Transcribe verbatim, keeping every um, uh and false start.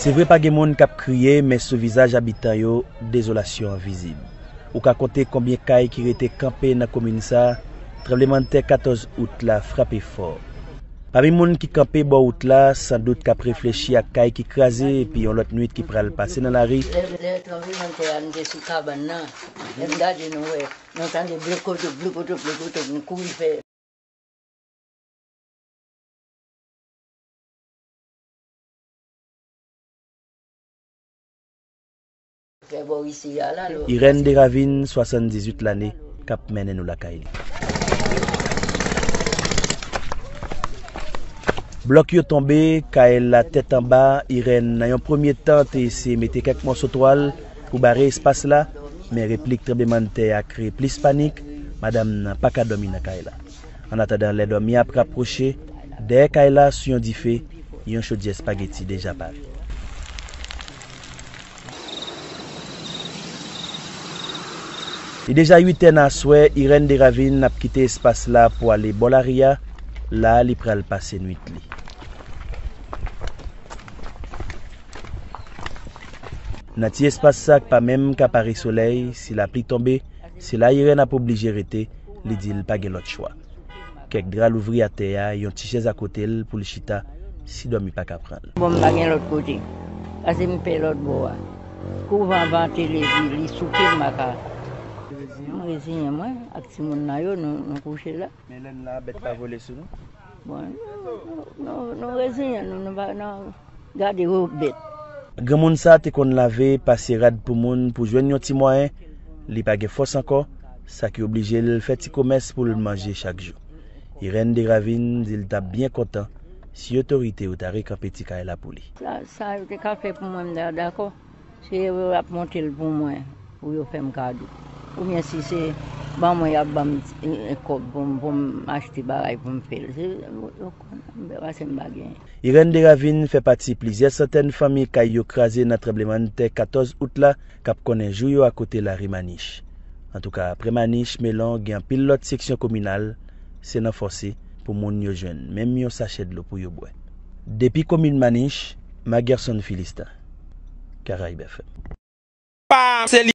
Se vre pa gen moun k ap kriye, men sou vizaj abitan yo, dezolasyon an vizib. Ou ka konte konbyen kay ki rete kanpe nan komin sa a, tranblemanntè katòz out la frape fò. Pami moun ki kanpe bò wout la, sandout k ap reflechi ak kay ki kraze epi yon lòt nwit ki pral pase nan lari. Lè, lè tranblemanntè a, nou te sou kabann nan. Lè m gade, nou wè, nou tande blokoto, blokoto, blokoto, nou kouri fè. Fè bò isi a la, lò. Irène Desravines, swasanndizuit lane, k ap mennen nou lakay li. Blòk yo tonbe, kay la tèt anba, Irène, nan yon premye tan, te eseye mete kèk mòso twal pou bare espas la, men replik tranblemanntè a kreye plis panik, madanm nan pa ka dòmi nan kay la. Annatandan, lè dòmi ap rapwoche, dèyè kay la, sou yon dife, yon chodyè espageti deja pare. Li deja uit è nan aswè, Irène Desravines ap kite espas la pou ale bò lari a, la li pral pase nwit li. Nan ti espas sa k pa menm ka pare solèy, si lapli tonbe, se la Irène ap oblije rete, li di l pa gen lòt chwa. Kèk dra louvri atè a, yon ti chèz akote l pou l chita, si dòmi pa ka pran l. Bon, m pa gen lòt kote, pase m pè lòt bò a. Kou van vante leve, li souke m pa ka. M reziyen mwen ak timoun nan yo, nou, nou kouche la. Men lè n la, bèt pa vole sou nou? Bon, nou, nou, nou, nou reziyen nou, nou pa nan gade yo bèt. Granmoun sa te konn lave, pase rad pou moun pou jwenn yon ti mwayen. Li pa gen fòs ankò, sa ki oblije l fè ti komès pou l manje chak jou. Irène Desravines di l t ap byen kontan si otorite yo ta rekanpe ti kay la pou li. Sa, sa yo te ka fè pou mwen, m ta dakò. Se yo ap monte l pou mwen, pou yo fè m kado. Oubyen si se ban mwen y ap ban m, eh, kòb pou m, pou m achte bagay pou m fè l. Se yo, yo konn, pase m pa genyen. Irène Desravines fè pati plizyè santèn fanmi kay yo kraze nan tranblemanntè katòz out la k ap konnen jou yo akote lari Manich. Antouka, apre Manich, Melon, gen anpil lòt seksyon kominal, se nan fòse pou moun yo jwenn menm yon sachè dlo pou yo bwè. Depi komin Manich, Magerson Philistin, Caraïbes F M. Pa se li